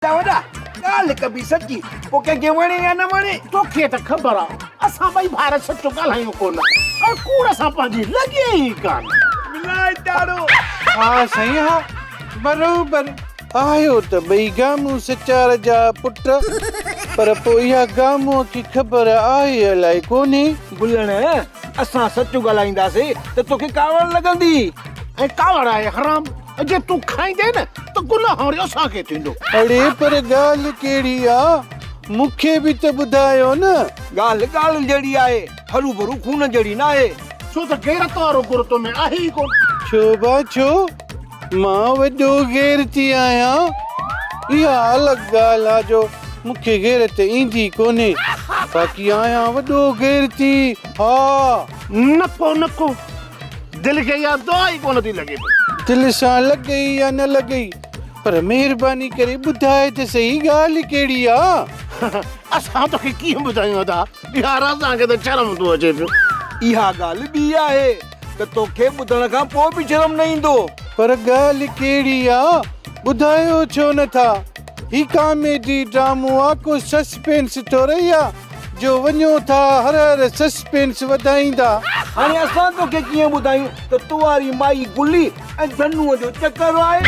ادا وڏا، ڳالهه ڪبي سچي، پوء ڪنهن کي وڻي يا نه وڻي. توکي ته خبر آ، اسان ٻئي ڀائر سچ ڳالهايون ڪونه ۽ ڪوڙ سان پنهنجي لڳي ئي ڪانه. ملائي تاڙو. ها سائين ها، بروبر آهيو ته ٻئي گامون سچار جا پٽ، پر پوء اها گامونء کي خبر آهي الائي ڪونهي. گلڻ، اسان سچ ڳالهائينداسين ته توکي ڪاوڙ لڳندي. ۽ ڪاوڙ آهي حرام. جي تون کائيندين نه ته گناهه وري اسان کي ٿيندو. اڙي پر ڳالهه ڪهڙي آ؟ مون کي به ته ٻڌايو نه. ڳالهه ڳالهه جهڙي آهي، هروڀرو خون جهڙي ناهي. ڇو ته غيرت وارو گر تو ۾ آهي ئي ڪونه. ڇو با ڇو؟ مان وڏو غيرتي آهيان. اها الڳ ڳالهه آ جو مون کي غيرت ايندي ڪونهي. باقي آهيان وڏو غيرتي. ها. نڪو نڪو. دل کي اها دعا ئي ڪونه ٿي لڳي پئي. دل سان لڳئي يا نه لڳئي پر مهرباني ڪري ٻڌاء ته سهي ڳالهه ڪهڙي آ؟ اسان توکي ڪيئن ٻڌايون ادا، يار اسان کي ته شرم ٿو اچي پيو. اها ڳالهه ٻي آهي ته توکي ٻڌڻ کان پوء به شرم نه ايندو. پر ڳالهه ڪهڙي آ، ٻڌايو ڇو نه ٿا؟ هي ڪاميڊي ڊرامو آ ڪو سسپينس ٿورئي آ جو وڃو ٿا هر هر سسپينس وڌائيندا. هاڻي اسان توکي ڪيئن ٻڌايون ته تو واري مائي گلي ۽ ڌنوء جو چڪر آهي.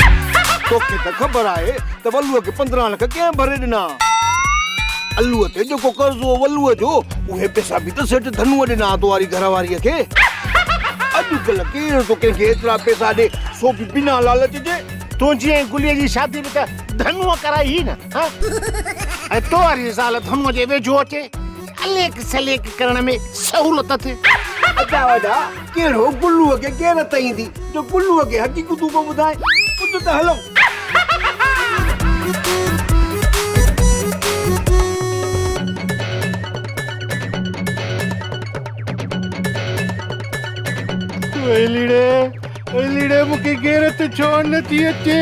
توکي ته خبر آهي ته ولوء کي 15 لک ڪنهن ڀري ڏنا. الوء تي جيڪو قرض هو ولوء جو اهي پئسا به ته سيٺ ڌنوء ڏنا تو واري گهر واريء کي. اڄڪلهه ڪير ٿو ڪنهن کي ايترا پئسا ڏي سو به بنا لالچ جي. تنهنجي ۽ گليء جي شادي به ته ڌنوء ڪرائي هئي نه، ها؟ ۽ تو واري زال ڌنوء جي ويجهو اچي، عليڪ سليڪ ڪرڻ ۾ سهولت ٿئي. ادا وڏا، ڪهڙو گلوء کي غيرت ايندي جو گلوء کي حقيقتون ڪو ٻڌائي. اٿ ته هلون. ويلڙي! الڙي مون کي غيرت ڇو نه ٿي اچي.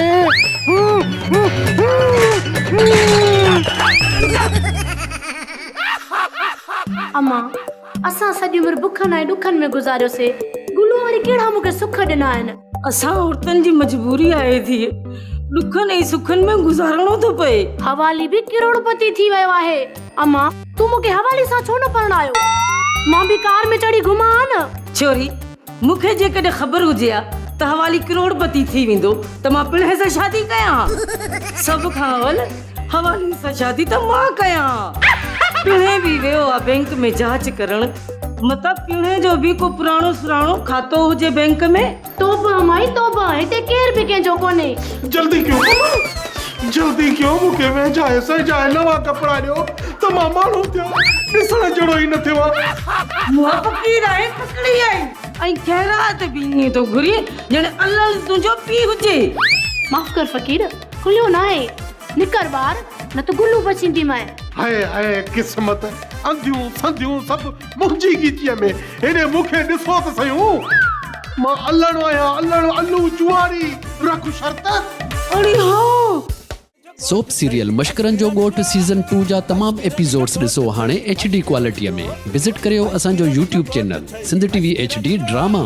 امان، اسان سڄي عمر بکن ۽ ڏکن ۾ گذاريوسي، گلوء وري ڪهڙا مون کي سک ڏنا آهن. اسان عورتن جي مجبوري آهي ڌيء، ڏکن ۽ سکن ۾ گذارڻو ٿو پئي. حوالي به ڪروڙپتي ٿي ويو آهي. امان، تون مون کي حوالي سان ڇو نه پرڻايو؟ مان به ڪار ۾ چڙهي گهمان ها نه. ڇوري، مون کي جيڪڏهن خبر هجي ها ته حوالي ڪروڙپتي ٿي ويندو ته مان پڻهين سان شادي ڪيان ها. سڀ کان اول حوالي سان شادي ته مان ڪيان ها. پڻهين به ويو آ بئنڪ ۾ جاچ ڪرڻ. متان پڻهين جو به ڪو پراڻو سراڻو کاتو هجي بئنڪ ۾. توبه مائي توبه هتي ڪير به ڪنهن جو ڪونهي. جلدي ڪيو امان جلدي ڪيو مون کي وهنجائي سهنجائي نوان ڪپڙا ڏيو ته مان ماڻهو ٿيان ڏسڻ جهڙو ئي نه ٿيو آهيان. مئا فقير آهين پڪڙي آئين ۽ خيرات به ائين ٿو گهرين ڄڻ الڙ تنهنجو پيء هجي. معاف ڪر فقير کليو ناهي نڪر ٻاهر نه ته گلو بڇينديمانء. هاء هاء قسمت انڌيون سنڌيون سڀ منهنجي ڳچيء ۾، هيڏي مون کي ڏسو ته سهيون. مان الڙ آهيان، الڙ، الو، جوئاري، رک شرط. اڙي ها! سوپ سيريل مشڪرن جو ڳوٺ سيزن ٽو جا تمام ايپيسوڊس ڏسو هاڻي ايڇ ڊي ڪوالٽيء ۾ وزٽ ڪريو اسان جو YouTube channel Sindh T V H D drama.